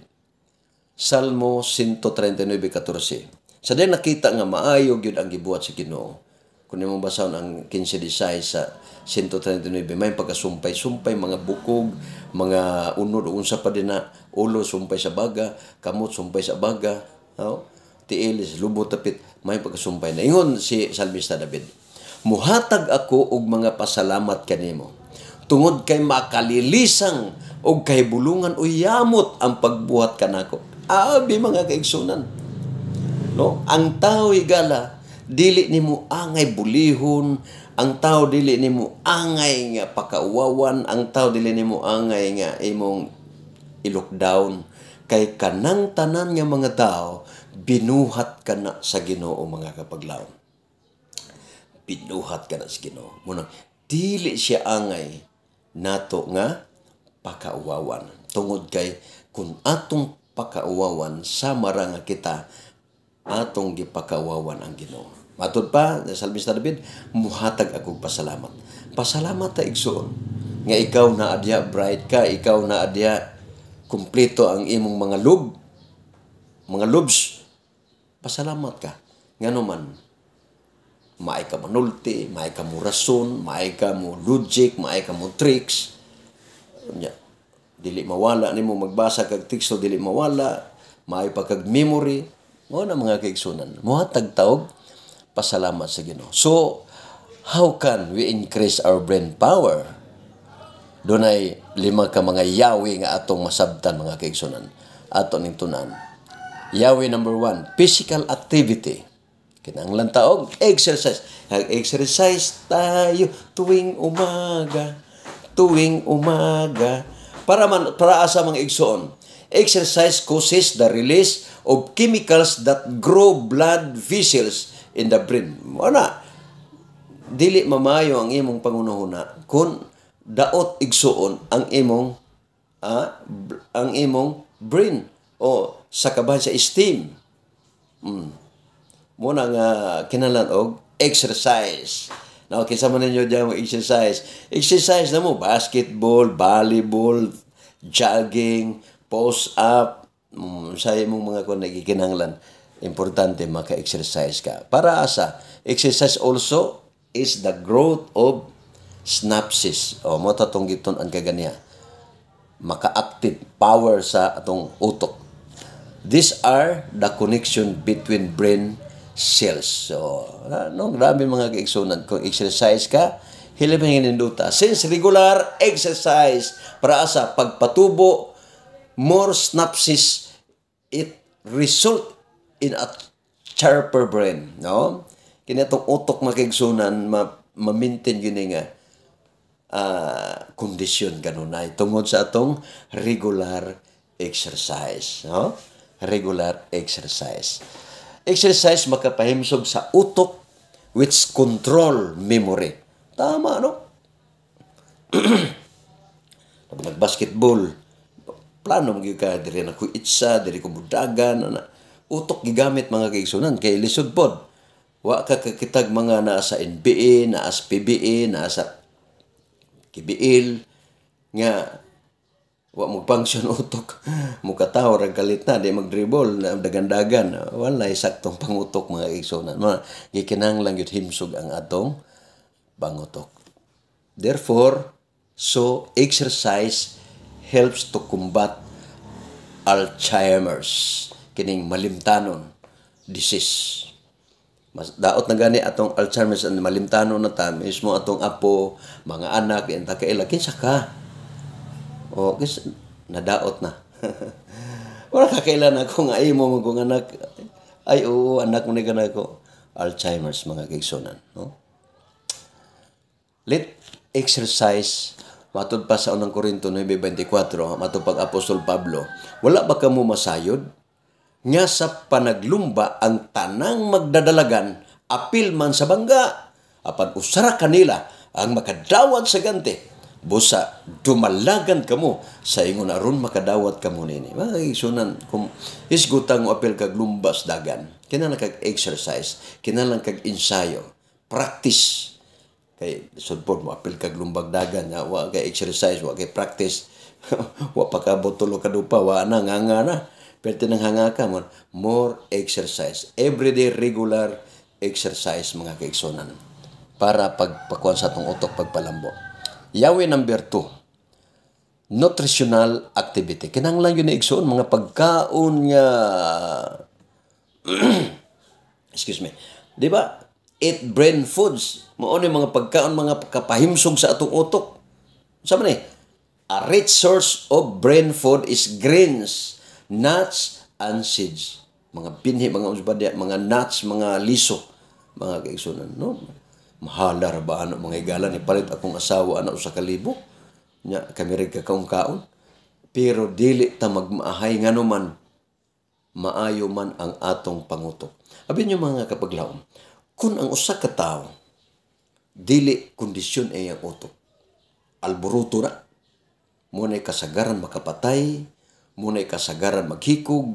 Salmo 139:14. Sa din nakita nga maayo gyud ang gibuhat sa Ginoo. Kung imong basahon ang 15:16 sa 139, may pagkasumpay-sumpay, mga bukog, mga unod, unsa pa din na, ulo sumpay sa baga, kamot sumpay sa baga. No? Tiil, lubot tapit, may pagkasumpay na. Ingon si Salmista David, "Muhatag ako og mga pasalamat kanimo tungod kay makalilisang og kahibulungan o yamot ang pagbuhat kanako." Abi, mga kaigsunan. No? Ang tao, higala, dili nimo angay bulihon, ang tao dili nimo angay nga pakauwawan, ang tao dili nimo angay nga imong i-lockdown kay kanang tanan nga mga tao binuhat kana sa Ginoo, mga kapaglaom. Binuhat kana sa Ginoo. Munang dili siya angay nato nga pakauwawan. Tungod kay kung atong pakauwawan, sama ra nga kita atong gipakauwawan ang Ginoo. Matud pa, Salmista David, "Muhatag ako pasalamat." Pasalamat ta, igsoon, nga ikaw na adya bright ka, ikaw na adya kumpleto ang imong mga lobe, mga lobes. Pasalamat ka. Ngano man, maay ka manulti, maay ka mo rason, maay ka mo logic, maay ka mo tricks. Nya, dili mawala nimo magbasa kag teksto, dili mawala, maay pa kag memory. Mao na, mga kaigsunan. Muhatag taog pasalamat sa Ginoo. So, how can we increase our brain power? Dunay lima ka mga yawi nga atong masabtan, mga kaigsunan. Ato ning tunan. Yawi number 1, physical activity. Kinahanglan taog exercise. Exercise tayo tuwing umaga. Tuwing umaga. Para man para asa, mga igsoon? Exercise causes the release of chemicals that grow blood vessels in the brain. Wala. Dili mamayo ang imong pangunahuna kung daot, igsuon, ang imong brain o sa kabahin sa steam. Muna nga kinahanglan og exercise. Now, kinsa man ninyo diyan mo exercise? Exercise na mo, basketball, volleyball, jogging, post up, sa imong mga kung nagikinahanglan. Importante maka-exercise ka. Para asa? Exercise also is the growth of synapses. O mo ta tong gitun-an kaganiya. Maka-active power sa atong utok. These are the connection between brain cells. So, no, grabe, mga kaigsunan. Kung exercise ka, hilim nindota. Since regular exercise para sa pagpatubo, more synapses, it result in a sharper brain. No? Kini atong utok, mga kaigsunan, ma-maintain yun nga kondisyon kanunay tungod sa atong regular exercise. No? Regular exercise. Exercise makapahimsog sa utok which control memory. Tama, no? Pag nag-basketball, plano mo gyud ka diri na ko itsa, diri ko mudagan, ana. Utok gigamit, mga kaigsunan, kay lisod pod. Wa ka kakitag mga naa sa NBA, naa sa PBA, naa sa KBL nga wa mo function utok, mukataw ra kalit na di mag-dribble na dagan-dagan, wala saktong pangutok, mga kaigsunan. Mga gikinahanglan gyud himsog ang atong pangutok. Therefore, so exercise helps to combat Alzheimer's, kining malimtanon disease. Mas daot na gani atong Alzheimer's and malimtanon na ta mismo atong apo, mga anak, di ta kaila kinsa ka. O kis nadaot na. Wala ka kailan ako nga imo mo kung anak, ay oo, anak mo ni ko. Alzheimer's, mga kaigsunan, no? Let exercise. Matud pa sa Unang Korinto 9:24, matud pag Apostol Pablo, "Wala ba kamo masayod nga sa panaglumba ang tanang magdadalagan apil man sa bangga, apan usara kanila ang makadawat sa ganti? Busa dumalagan kamo sa ingon aron makadawat kamo nini." Mga kaigsunan, kung isgutang mo apil kag lumbas dagan, kinahanglan kag exercise, kinahanglan kag ensayo, practice, kay sudpod mo apil kag lumbag dagan nga wa kay exercise, wa kay practice, wa pa kabot tulo ka dupa, wa na nga nga na perti nang hanga ka mo. More exercise, everyday regular exercise, mga kaigsunan, para pagpakuan sa atong utok, pagpalambo. Yawi number 2, nutritional activity. Kinahanglan yun na, igsoon, mga pagkaon nga Excuse me. Di ba? Eat brain foods. Mao ni mga pagkaon, mga kapahimsog sa atong utok. Sa man eh? A rich source of brain food is grains, nuts, and seeds. Mga binhi, mga usbadya, mga nuts, mga liso, mga kaigsunan, no? Mahala ra ba ano, mga higala, ni palit akong asawa ana 1,000. Nya kami rin kakaon-kaon. Pero dili ta magmaahay, ngano man maayo man ang atong pangutok. Abi niyo, mga kapaglaom, kung ang usa ka tawo dili kondisyon ay ang utok, alboruto na, muna'y kasagaran makapatay, muna'y kasagaran maghikog,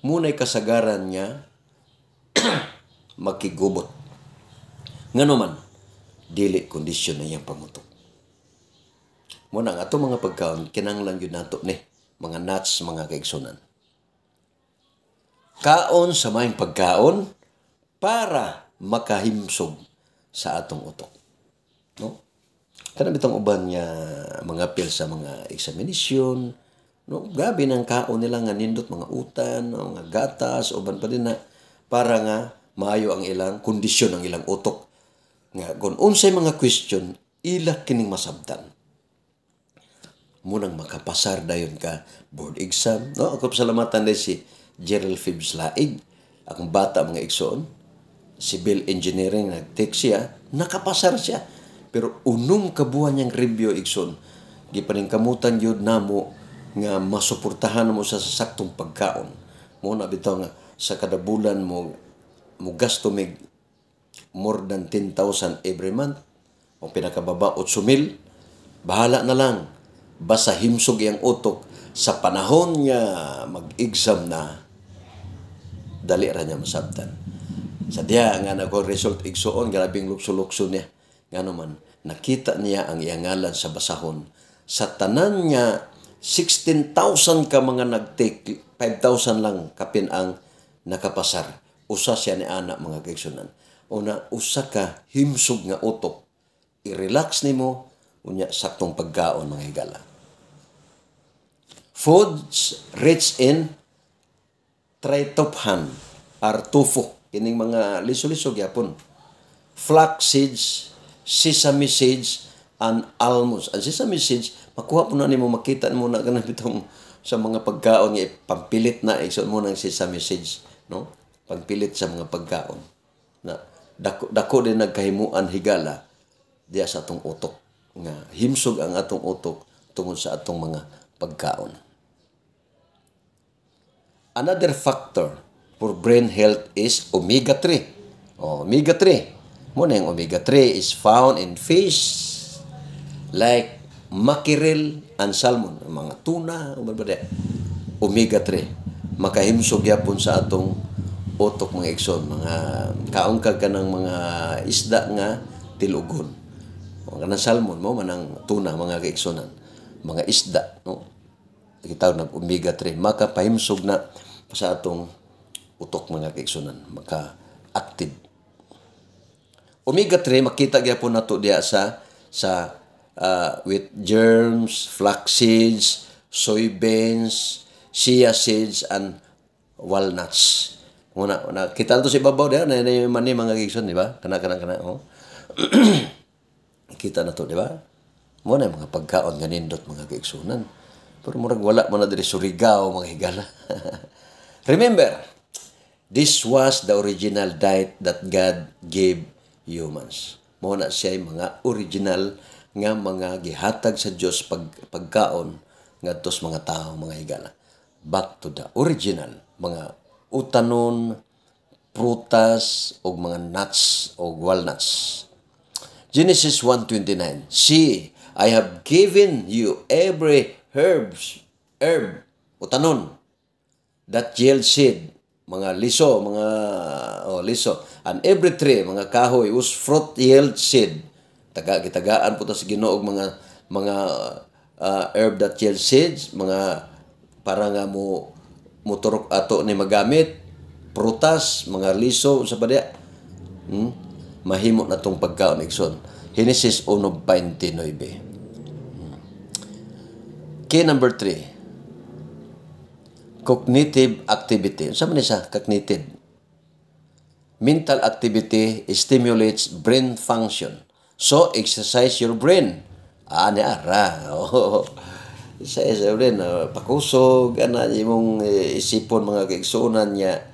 muna'y kasagaran niya makigubot. Ngano man, dili kondisyon na iyang pangutok. Muna ang ato mga pagkaon, kinanglan yun nato ni mga nuts, mga kaigsunan. Kaon sa maayong pagkaon para makahimsog sa atong utok. No? Kanang bitong uban nga mga apil sa mga examination, no? Gabi ng kaon nila nga nindot, mga utan, mga gatas, uban pa din na para nga maayo ang ilang kondisyon ang ilang utok. Nga kung unsay mga question, ila kining masabtan. Munang makapasar dayon ka board exam. No, ako pasalamatan din si Gerald Phibbs Laig, akong bata, mga igsoon, civil engineering nag-take siya, nakapasar siya. Pero 6 ka buwan niyang review, igsoon. Gipaningkamutan yun namo nga masuportahan mo sa saktong pagkaon. Mo na bitaw nga sa kada bulan mo mo gasto mig more than 10,000 every month. O pinakababa 8,000. Bahala na lang. Basta himsog iyang utok sa panahon nga mag-exam na, dali ra niya masabtan. Sa diha nga nako result, igsuon, grabing lukso-lukso niya. Ngano man, nakita niya ang iyang ngalan sa basahon. Sa tanan nga 16,000 ka mga nag-take, 5,000 lang kapin ang nakapasar. Usa siya ni ana, mga kaigsunan. Una, usa ka himsog nga utok. I-relax nimo unya saktong pagkaon, mga higala. Foods rich in tryptophan or tofu, kining mga liso-liso gyapon. Flax seeds, sesame seeds, and almonds. Ang sesame seeds, makuha po na nimo, makita mo na kanang bitong sa mga pagkaon nga pampilit na igsoon mo ng sesame seeds, no? Pampilit sa mga pagkaon. Na dako, dako din nagkahimuan, higala, diya sa atong utok nga himsog ang atong utok tungod sa atong mga pagkaon. Another factor for brain health is omega-3. Oh, omega-3. Mo na yung omega-3 is found in fish like mackerel and salmon, mga tuna, ba ba Omega-3. Makahimsog yapon sa atong utok, mga igsoon, mga kaon ka kanang mga isda nga tilugon. O kanang salmon mo manang tuna, mga kaigsunan, mga isda, no? Gitawag nag omega 3, makapahimsog na sa atong utok, mga kaigsunan, maka-active. Omega 3 makita gyapon nato diya sa wheat germs, flax seeds, soybeans, chia seeds and walnuts. Muna, na, kita to sa ibabaw diya, na, na mani, mga kaigsoon, di ba? Kana kana kana oh. Kita na to, di ba? Mo na mga pagkaon nga nindot, mga kaigsunan. Pero murag wala man na diri Surigao, mga higala. Remember, this was the original diet that God gave humans. Mo na siya mga original nga mga gihatag sa Dios pagkaon ngadto sa mga tao, mga higala. Back to the original, mga utanon, prutas ug mga nuts o walnuts. Genesis 1:29. "See, I have given you every herb, utanon, that yield seed," mga liso, mga oh, liso, "and every tree," mga kahoy, "whose fruit yield seed." Taga gitagaan po ta sa Ginoo og mga herb that yield seeds, mga para nga mo moturok ato ni magamit, prutas, mga liso sa ba? Mahimo na tong pagkaon, igsoon. Genesis 1:29. Key number 3. Cognitive activity. Sa man siya cognitive? Mental activity stimulates brain function. So, exercise your brain. Ah, ni ara. Oh. Exercise your brain. Pakusog, ana, imong isipon, mga kaigsuonan niya.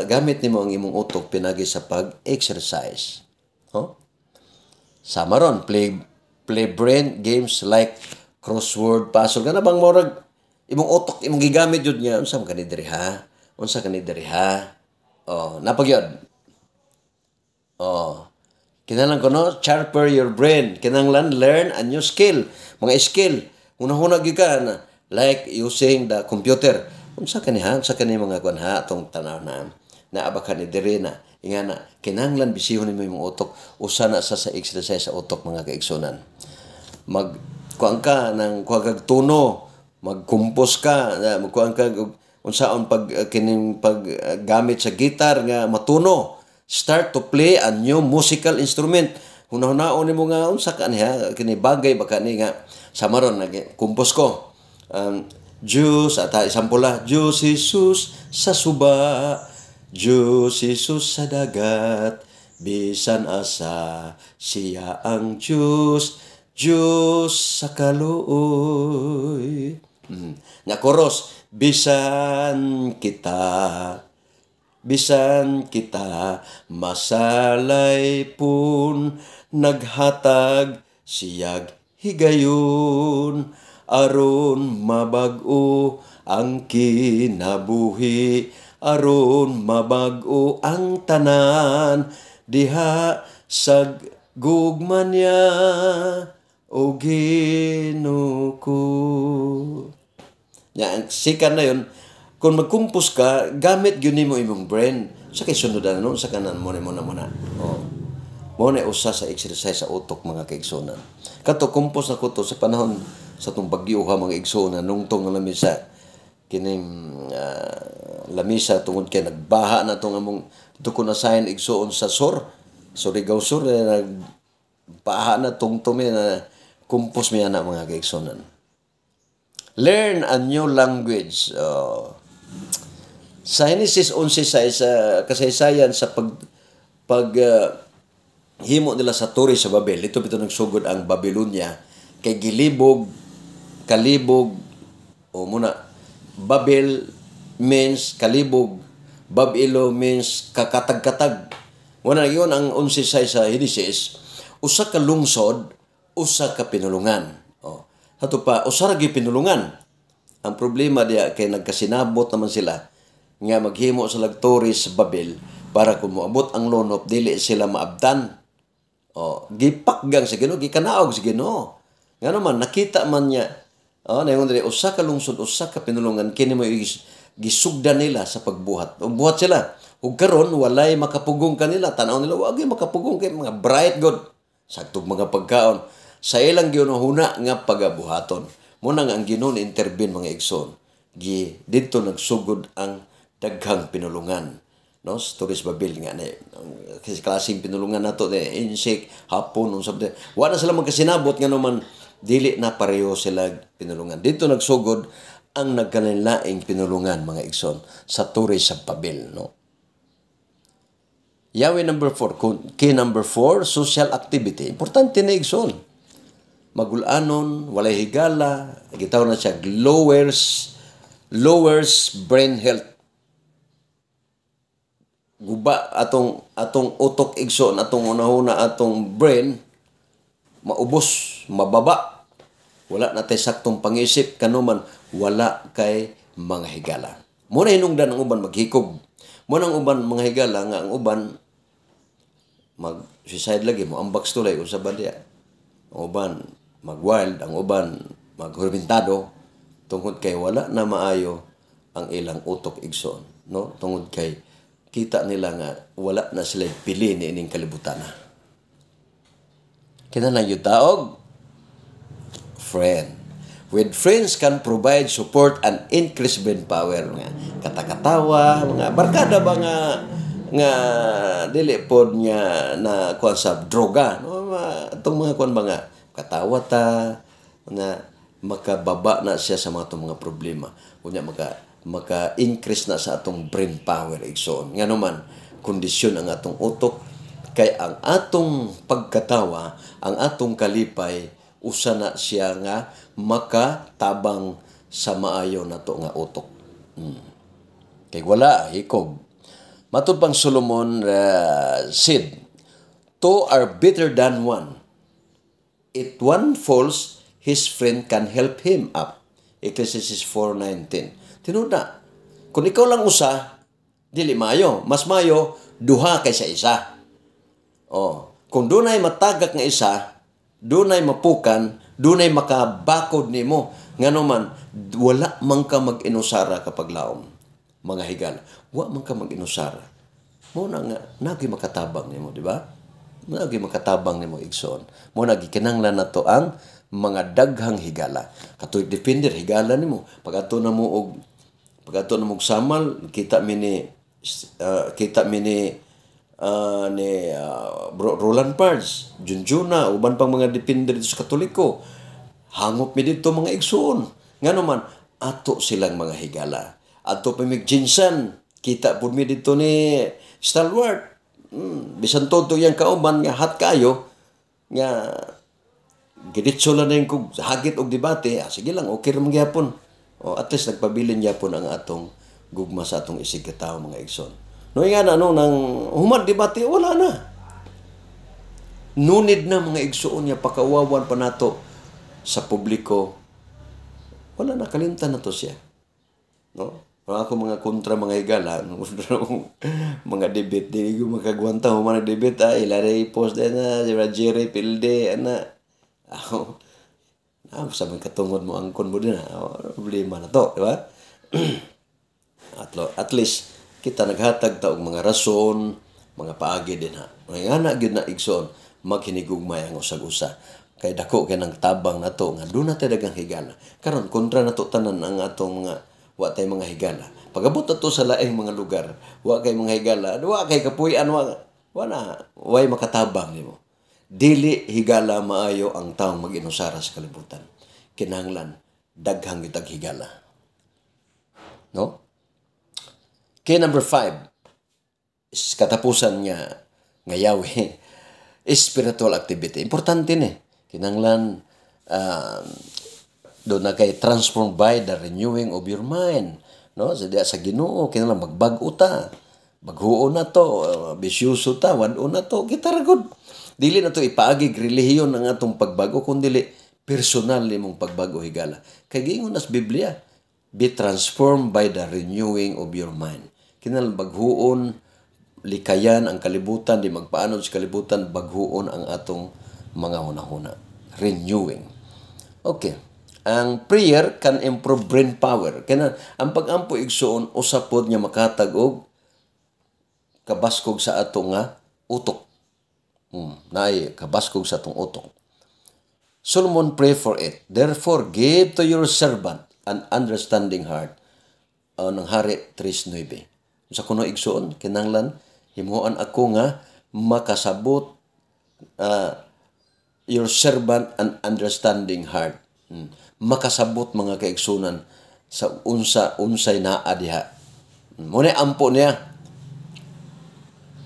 Gamit nimo ang imong utok pinagi sa pag-exercise. Oh? Sama ron, play brain games like crossword puzzle. Kana bang murag imong utok imong gigamit jud niya, unsa man kani diri, ha? Unsa kani diri, ha? Oh, napagyod. Oh. Kinahanglan ko, no, sharper your brain. Kinahanglan learn a new skill. Mga skill. Hunahuna gyud ka na like using the computer. Unsa kani, ha? Unsa kani mga kuan, ha, atong tanaw na naa ba kani diri na ingana? Kinahanglan bisihon nimo imong utok. Usa na sa exercise sa utok, mga kaigsunan. Mag kuan ka ng kuha kag tono, mag-compose ka, magkuan ka unsaon pag kining pag gamit sa gitar nga matuno. Start to play a new musical instrument. Hunahunahon nimo nga unsa ka niya kini, bagay ba kani nga sama ron nag compose ko. Diyos at example la, Diyos Jesus sa suba, Diyos Jesus sa dagat, bisan asa siya ang Diyos, Diyos sa kaluoy. Nga chorus, bisan kita masalaypon, naghatag siyag higayon aron mabag-o ang kinabuhi, aron mabag-o ang tanan diha sa gugma niya o Ginoo ko. Ya, ang sikan na yun, kung mag-compose ka, gamit gyud nimo imong brain. Sa kay sunod na no, sa kanan mo mo na muna. Oh. Mo na usa sa exercise sa utok, mga kaigsunan. Kato compose na ko to sa panahon sa tong bagyo ha, mga igsunan, nungtong nga lamisa kining lamisa tungod kay nagbaha na tong among duko na sign, igsuon, sa Sur. Surigao Sur eh, nagbaha na tungtong mi na compose mi ana, mga kaigsunan. Learn a new language. Oh. Sa Genesis 11:6, sa kasaysayan sa pag pag himo nila sa Tore sa Babel, ito bito nagsugod ang Babylonia kay gilibog, kalibog o muna Babel means kalibog, Babilo means kakatag-katag. Muna yun ang 11:6 sa Genesis, usa ka lungsod, usa ka pinulungan. Oh. Hato pa, usa ra gyud pinulungan. Ang problema diya kay nagkasinabot naman sila nga maghimo sa tore sa Babel para kung moabot ang lonop dili sila maabdan. Oh, gipakgang sa Ginoo, gikanaog sa Ginoo. Ngano man nakita man niya. Oh, naingon diri, usa ka lungsod, usa ka pinulungan, kini mo gisugdan nila sa pagbuhat. Ug buhat sila. Ug karon walay makapugong kanila. Tan-aw nila wa gyud makapugong kay mga bright god. Saktog mga pagkaon sa ilang gihuna nga pagabuhaton. Muna nga ang Ginoo intervene, mga igsoon. Gi didto nagsugod ang daghang pinulungan. No, sa Torres Babel nga na kasi klaseng pinulungan nato ni insect, hapon, unsa ba. Wa na sila magkasinabot nga naman dili na pareho sila pinulungan. Dito nagsugod ang nagkalainlaing pinulungan, mga igsoon, sa Torre sa Babel, no. Yahweh number 4, key number 4, social activity. Importante na, igsoon. Magulanon, walay higala, gitawag na siya lowers brain health. Guba atong utok, igsoon, atong unahuna, atong brain maubos, mababa. Wala na tay saktong pangisip kanuman wala kay mga higala. Muna hinungdan ang uban maghikog. Muna ang uban mga higala nga ang uban mag suicide lagi mo ambak tulay unsa ba diya. Ang uban mag-wild, ang uban maghurmentado tungod kay wala na maayo ang ilang utok, igsoon, no? Tungod kay kita nila nga wala na sila pili ni ining kalibutan na. Kinahanglan yung taog friend. With friends can provide support and increase brain power nga katakatawa, mga barkada ba nga nga dili pod nga na kuan sa droga, no, atong mga kuan ba nga katawa ta na makababa na siya sa mga atong mga problema, unya maka maka-increase na sa atong brain power, igsoon. Ngano man kondisyon ang atong utok, kay ang atong pagkatawa, ang atong kalipay, usa na siya nga makatabang sa maayo nato nga utok. Kay wala hikog. Matud pang Solomon said, "Two are better than one. If one falls, his friend can help him up." Ecclesiastes 4:19. Tinuod na. Kung ikaw lang usa, dili maayo. Mas maayo duha kaysa isa. Oh, kung dunay matagak nga isa, dunay mapukan, dunay makabakod nimo. Ngano man, wala man ka mag-inusara kapag laom. Mga higala, wa man ka mag-inusara. Mao na nga, nagi makatabang nimo, di ba? Nagi makatabang nimo, igsoon. Mao na gikinahanglan nato ang mga daghang higala. Katoy defender, higala nimo. Pag-adto na mo og Samal, kita mi ni Bro Roland Pards, Junjuna, uban pang mga defender dito sa Katoliko. Hangop mi dito, mga igsoon. Ngano man, ato silang mga higala. Ato pa mig GenSan, kita pud mi dito ni Stalwart. Bisan todo yang kauban nga hot kayo nga giditso lang na yung kog hagit og debate, ah, sige lang, okay ra man gyapon. O, at least nagpabilin gyapon ang atong gugma sa atong isig katawo, mga igsoon. No nga na no nang human debate, wala na. Nunid na, mga igsoon, nga pakawawan pa nato sa publiko. Wala na, kalimtan na to siya. No? Mga ako mga kontra, mga higala, mga debate, di ko makagwanta human nag debate, ah, ila post din na, si Jerry Pilde, ana. Ako, ah, sa mga katungod mo, angkon mo din, ah, problema na to, di ba? At least, kita naghatag ta og mga rason, mga paagi din ha. Mga nga gyud na, igsoon, maghinigugmay ang usag-usa. Kay dako kay nang tabang nato nga duna tay daghang higala. Karon kontra nato tanan ang atong mga wa tay mga higala. Pagabot nato sa laing mga lugar, wa kay mga higala, wa kay kapuy-an, wa wala way makatabang nimo. Dili, higala, maayo ang taong mag-inusara sa kalibutan. Kinahanglan daghang gitag higala. No? Kay number 5 is katapusan nga nga yawi, spiritual activity. Importante ni. Kinahanglan doon na kay transformed by the renewing of your mind. No? Sa diya sa Ginoo kinahanglan magbag-o ta. Baghuon na to, bisyuso ta, wad-o na to, kita ra gud. Dili na to ipaagig relihiyon ang atong pagbago, kun dili personal nimong pagbago, higala. Kay giingon nas Biblia, "Be transformed by the renewing of your mind." Kinahanglan baghuon, likayan ang kalibutan, di magpaanod sa kalibutan, baghuon ang atong mga hunahuna. Renewing. Okay. Ang prayer can improve brain power. Kaya ang pag-ampo, igsuon, usa pod nga makatag og kabaskog sa ato nga utok. Naay kabaskog sa atong utok. Solomon pray for it. "Therefore, give to your servant an understanding heart." Ng Hari 3.9. Sa kuno, igsuon, kinahanglan himuan ako nga makasabot, your servant an understanding heart. Makasabot, mga kaigsunan, sa unsa unsay naa diha. Mo na ampo niya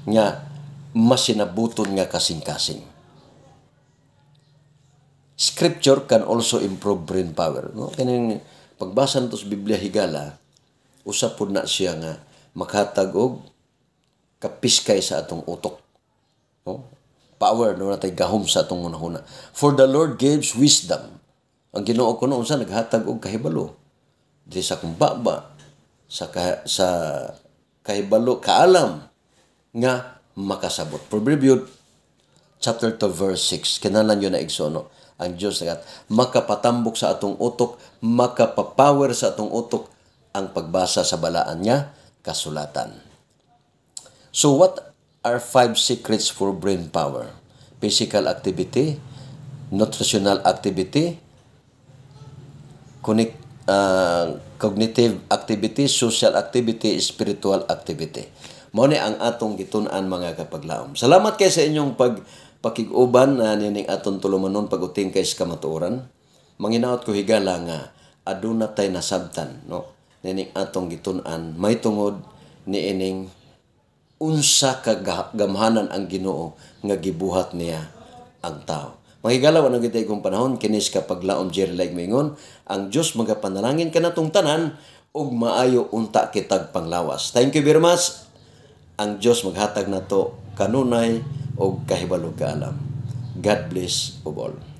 nga masinabuton nga kasing-kasing. Scripture can also improve brain power. No? Kaning pagbasa nato sa Biblia, higala, usa pud na siya nga makatag og kapiskay sa atong utok. No? Power, no, natay gahom sa atong hunahuna. "For the Lord gives wisdom." Ang Ginoo kuno unsa naghatag og kahibalo. Di sa kumbaba sa kahibalo, kaalam nga makasabot. Proverbio chapter 2 verse 6. Kinahanglan yun na, igsoon, no? Ang Diyos nagat makapatambok sa atong utok, makapapower sa atong utok ang pagbasa sa balaan niya kasulatan. So what are five secrets for brain power? Physical activity, nutritional activity, cognitive activity, social activity, spiritual activity. Mao ni ang atong gitun-an, mga kapaglaom. Salamat kay sa inyong pag pakig-uban na nining atong tulumanon pag-uting kay sa kamatuoran. Manginaot ko, higala, nga aduna tay nasabtan, no, nining atong gitun-an may tungod niining Unsa ka gamhanan ang Ginoo nga gibuhat niya ang tao. Mga higala, wa na kita kung panahon kinis ka paglaom. Jerry Like moingon, ang Dios magapanalangin kanatong tanan ug maayo unta kitag panglawas. Thank you very much. Ang Dios maghatag nato kanunay og kahibalo kaalam. God bless all.